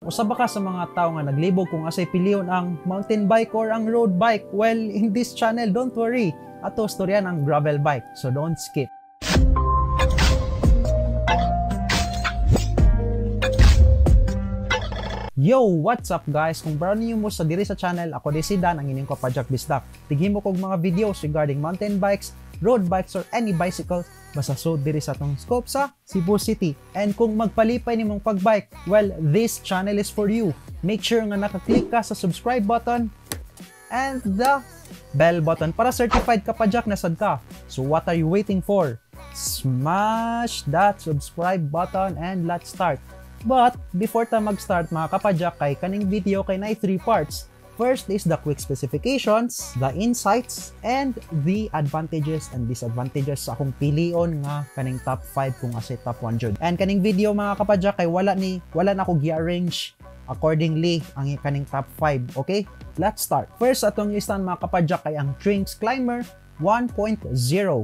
Usa ba ka sa mga tao nga naglibog kung asay pilion ang mountain bike or ang road bike? Well, in this channel, don't worry. Ato storyan ang gravel bike, so don't skip. Yo, what's up guys? Kung brand new mo sa diri sa channel, ako di si Dan, ang inyong kapadyak bisdak. Tighimo kog mga videos regarding mountain bikes, road bikes, or any bicycle basta so diri sa atong scope sa Cebu City. And kung magpalipay nimong pagbike, well, this channel is for you. Make sure nga nakaklik ka sa subscribe button and the bell button para certified kapadyak na sad ka. So what are you waiting for? Smash that subscribe button and let's start. But before ta mag-start mga kapadyak, kay kaning video kay na 3 parts. First is the quick specifications, the insights, and the advantages and disadvantages sa akong pilion nga kaning top 5 kung asay top 1 jud. And kaning video mga kapadyak kay wala na ako gi-arrange accordingly ang kaning top 5. Okay? Let's start. First atong listan mga kapadyak kay ang Trinx Climber 1.0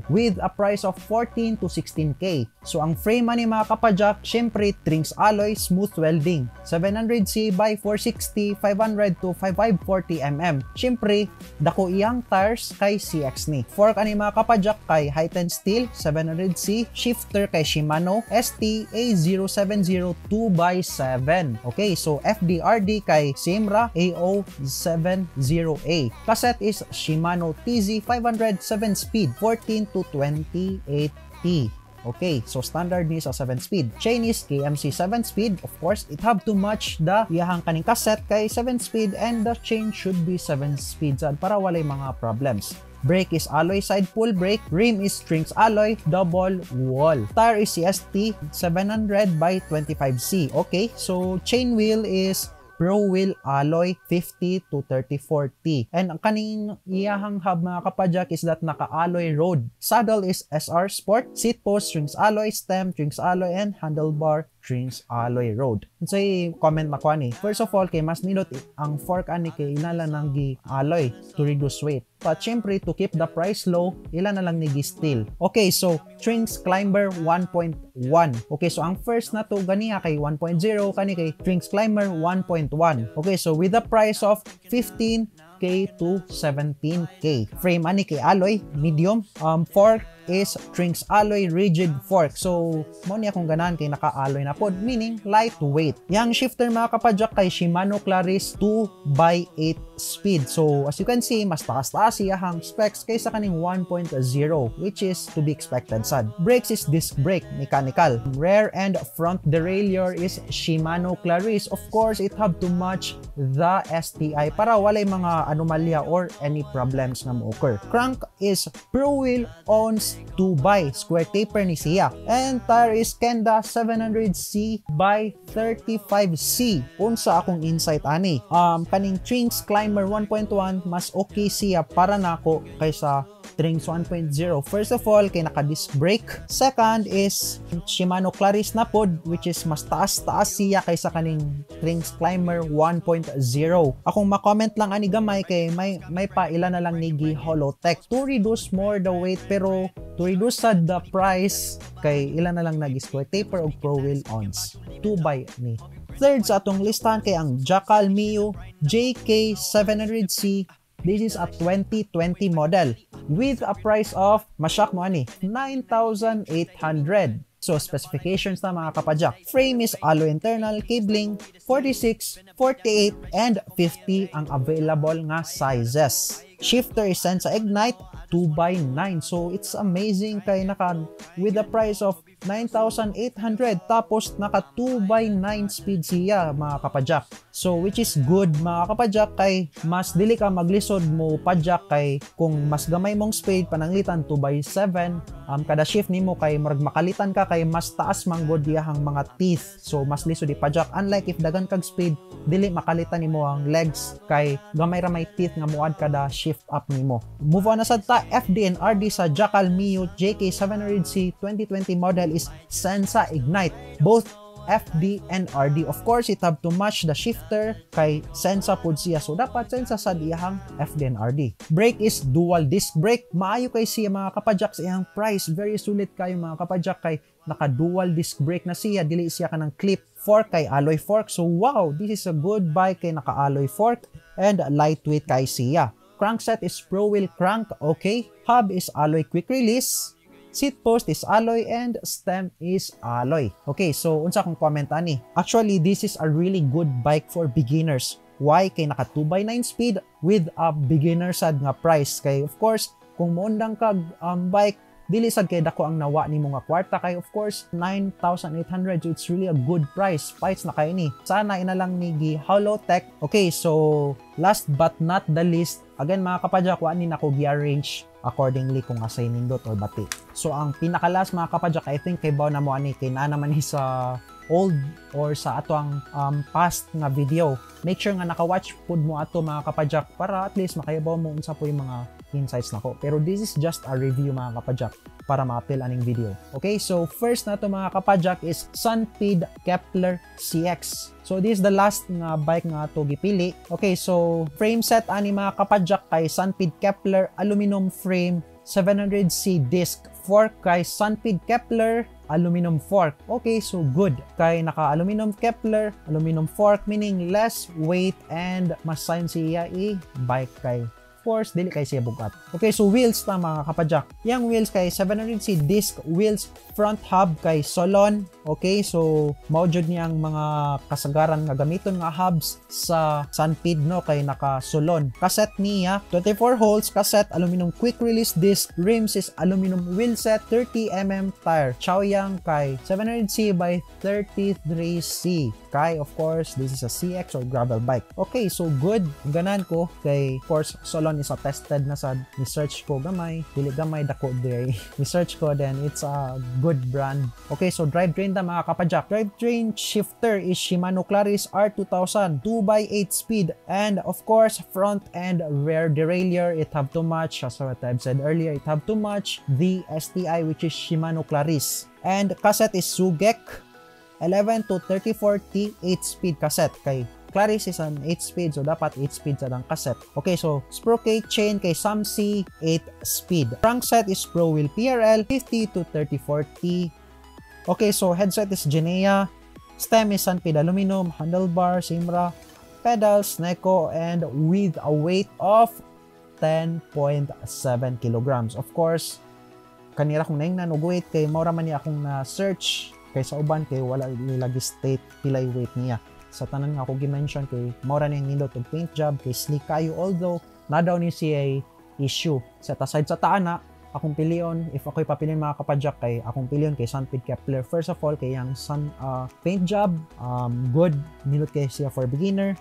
with a price of 14 to 16K. So ang frame ani mga kapadyak, syempre Trinx alloy, smooth welding, 700C by 460, 500 to 5540 mm. Syempre dako iyang tires kay CX ni. Fork ani mga kapadyak kay high-ten steel, 700C, shifter kay Shimano ST A070 2x7. Okay, so FDRD kay same ra AO70A. Cassette is Shimano TZ 500 7 speed, 14 to 28T. Okay, so standard ni sa 7 speed. Chain is KMC 7 speed. Of course, it have to match the iyahang kaning cassette kay 7 speed and the chain should be 7 speed sad para walay mga problems. Brake is alloy side pull brake. Rim is Trinx alloy double wall. Tire is CST 700 by 25C. Okay, so chain wheel is Pro Wheel Alloy 50 to 34T. And ang kaning iyahang hub mga kapadyak is that naka-alloy road. Saddle is SR Sport, seat post Trinx alloy, stem Trinx alloy, and handlebar Trinx alloy road. Unsay comment nako ani? First of all, kay mas nindot ang fork ani kay inala nang gi-alloy to reduce weight. But syempre, to keep the price low, ila na lang ni gi-steel. Okay, so Trinx Climber 1.1. Okay, so ang first na to ganiha kay 1.0, kani kay Trinx Climber 1.1. Okay, so with the price of 15K to 17K. Frame ani kay alloy, medium. Fork is Trinx alloy rigid fork. So, mo ni akong ganahan kay naka-alloy na pod, meaning lightweight. Yang shifter mga kapadyak kay Shimano Claris 2x8 speed. So, as you can see, mas taas-taas iyahang specs kaysa kaning 1.0, which is to be expected sad. Brakes is disc brake, mechanical. Rear and front derailleur is Shimano Claris. Of course, it have to match the STI para walay mga anomalya or any problems na mo-occur. Crank is Pro Wheel Ons 2 by square taper ni siya. And tire is Kenda 700C by 35C. Unsa akong insight ani? Kaning Trinx Climber 1.1 mas okay siya para nako kaysa Trinx 1.0. First of all, kay naka-disc brake. Second is Shimano Claris na pod, which is mas taas-taas siya kaysa kaning Trinx Climber 1.0. Akong ma-comment lang ani gamay kay may pa ila na lang ni gi Hollowtech to reduce more the weight, pero to reduce sad the price kay ila na lang nag square taper og Pro Wheel Ons 2 by ni. Third sa atong listahan kay ang Jackal Mio JK700C. This is a 2020 model with a price of, masyak mo ani, 9,800. So specifications na mga kapadyak. Frame is alloy internal, cabling 46, 48, and 50 ang available nga sizes. Shifter is Sensa Ignite 2x9. So it's amazing kay naka with the price of 9,800 tapos naka 2x9 speed siya mga kapadyak. So which is good mga kapadyak kay mas dili ka maglisod mo padyak kay kung mas gamay mong speed pananglitan 2x7 kada shift nimo kay murag makalitan ka kay mas taas manggod diyahang mga teeth. So mas lisod di padyak, unlike if dagan kag speed dili makalitan nimo ang legs kay gamay ra may teeth nga muad kada shift up nimo. Move on na sad ta. FD and RD sa Jackal Mio JK700C 2020 model is Sensa Ignite. Both FD and RD. Of course, it have to match the shifter kay Sensa pud siya. So, dapat Sensa sad iyahang FD and RD. Brake is dual disc brake. Maayo kay siya mga kapadyak sa iyang price. Very sulit kayo mga kapadyak kay naka dual disc brake na siya. Dili siya kanang clip Fork kay alloy fork. So wow, this is a good bike kay naka-alloy fork and lightweight kay siya. Crankset is Pro Wheel crank, okay. Hub is alloy quick release. Seat post is alloy and stem is alloy. Okay, so unsa akong comment ani? Actually, this is a really good bike for beginners. Why? Kay naka 2x9 speed with a beginner sad nga price. Kay of course, kung moundang kag bike, dili sad kay dako ang nawa nimo nga kwarta kay of course 9,800, so it's really a good price. Fights na kay ni. Sana ina lang ni gi Hollowtech. Okay, so last but not the least, again, mga kapadyak, wa ni nako gi-arrange accordingly kung asay nindot or bati. So ang pinaka-last, mga kapadyak, I think kay na mo ani kay naa naman ni sa old or sa ato ang past nga video. Make sure nga naka-watch pud mo ato, mga kapadyak, para at least makahibaw mo unsa po yung mga insights nako. Pero this is just a review, mga kapadyak, para ma-appeal aning video. Okay, so first na to, mga kapadyak, is Sunpeed Kepler CX. So this is the last nga bike nga ato gipili. Okay, so frame set ani, mga kapadyak, kay Sunpeed Kepler aluminum frame, 700C disc, fork kay Sunpeed Kepler aluminum fork. Okay, so good. Kay naka-aluminum Kepler, aluminum fork, meaning less weight and mas sayon siya i-bike kay course, dili kay siya bugat. Okay, so wheels ta, mga kapadyak. Yang wheels kay 700C disc wheels, front hub kay Solon. Okay, so mao jud niyang mga kasagaran nga gamiton nga hubs sa Sunpeed, no, kay naka Solon. Cassette niya 24 holes cassette, aluminum quick release disc, rims is aluminum wheel set, 30 mm tire. Chaoyang kay 700C by 33C. Kay of course, this is a CX or gravel bike. Okay, so good. Ganan ko kay of course Solon is a tested na sad. Ni search ko gamay, dili gamay, dako diri. Ni search ko, then it's a good brand. Okay, so drivetrain ta, mga kapadyak. Drivetrain shifter is Shimano Claris R2000 2x8 speed and of course front and rear derailleur, it have to match, as what I've said earlier, it have to match the STI, which is Shimano Claris. And cassette is Sugek 11 to 34T 8 speed cassette kay Claris is an 8 speed, so dapat 8 speed sa ang cassette. Okay, so sprocket chain kay Samsi 8 speed. Crankset is Pro Wheel PRL 50 to 34T. Okay, so headset is Genea. Stem is Sunpeed aluminum, handlebar, Simra, pedals, Neco, and with a weight of 10.7 kilograms. Of course, kanira kung naingnan og weight kay mao ra man ni akong na search kay sa uban kay wala nila state pilay weight niya. Sa tanan nga ako gi-mention kay mao ra ni nindot og paint job kay sleek kayo, although na daw ni siya issue. Set aside sa taana, akong pilion, if ako'y papilion, mga kapadyak, kay akong pilion kay Sunpeed Kepler. First of all, kay ang sun paint job, good, nindot kay siya for beginner.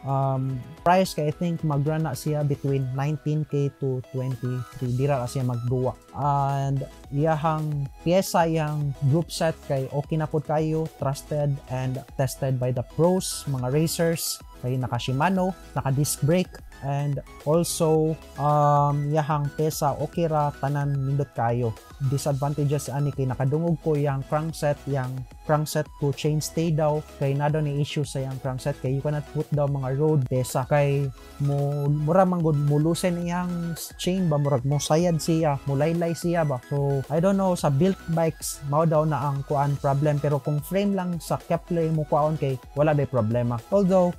Price kay I think magrana siya between 19K to 23, dira ra siya magduwa. And iyahang pyesa, iyang group set kay okay na pud kayo, trusted and tested by the pros, mga racers, kay naka Shimano, naka disc brake, and also yahang pesa okay ra tanan, nindot kayo. Disadvantages ani kay nakadungog ko yang crankset, yang crankset to chain stay daw kay na daw ni issue sa yang crankset kay you cannot put daw mga road pesa kay mo mura man gud mulusen iyang chain ba, murag mo sayad siya, mulaylay siya ba. So I don't know, sa built bikes mao daw na ang kuan problem, pero kung frame lang sa Kepler mo kuaon kay wala day problema, although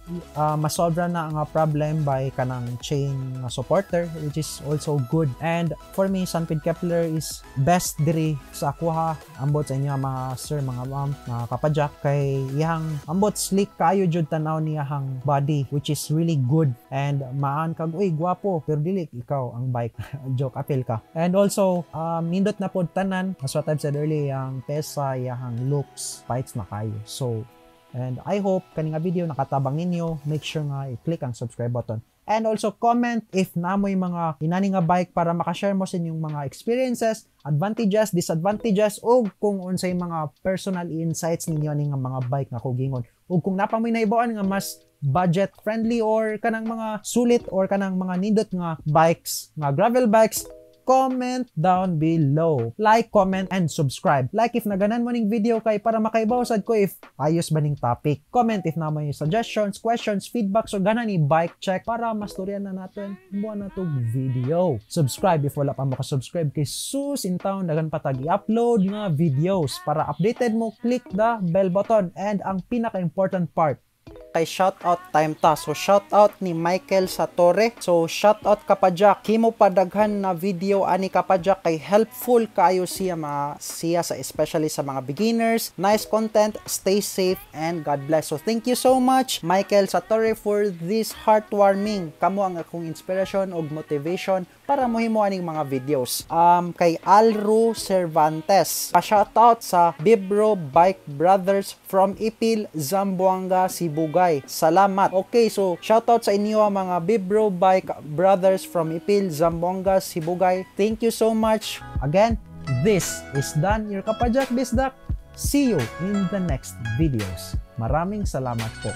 masolve na ang problem by kanang chain nga supporter, which is also good. And for me, Sunpeed Kepler is best diri sa akuha. Ambot sa inyo, mga sir, mga ma'am, mga kapadyak, kay iyang ambot sleek kayo jud tanaw niyahang body, which is really good, and maan kag, "Uy, gwapo," pero dili ikaw ang bike. Joke, apil ka. And also nindot na pod tanan, as what I've said earlier, ang pesa, iyahang looks, fights na kayo. So and I hope kani nga video nakatabang ninyo. Make sure nga i-click ang subscribe button. And also comment if namoy mga inani nga bike para makashare mo sa inyong mga experiences, advantages, disadvantages, o kung unsay mga personal insights ninyo ani nga mga bike nga kugingon. O kung napa mo'y naibawan nga mas budget friendly or kanang mga sulit or kanang mga nindot nga bikes, nga gravel bikes, Comment down below. Like, comment, and subscribe. Like if naganahan mo ning video kay para makaibaw sad ko if ayos ba ning topic. Comment if naa moy suggestions, questions, feedback, so ganahan i-bike check para masturyan na natin buwan na to video. Subscribe if wala pa mo ka-subscribe kay sus in town daghan pa tag i-upload nga videos. Para updated mo, click the bell button. And ang pinaka-important part, kay shout out time ta. So shout out ni Michael Satore. So shout out Kapajak. Himo padaghan na video ani, Kapajak, kay helpful kaayo siya mga siya sa especially sa mga beginners. Nice content, stay safe and God bless. So thank you so much, Michael Satore, for this heartwarming. Kamo ang akong inspiration ug motivation para mohimo aning mga videos. Kay Alro Cervantes. Pa shout out sa Bibro Bike Brothers from Ipil, Zamboanga, Sibugay. Salamat. Okay, so shout out sa inyo, mga Bibro Bike Brothers from Ipil, Zamboanga, Sibugay. Thank you so much. Again, this is Dan, your Kapajak Bisdak. See you in the next videos. Maraming salamat po.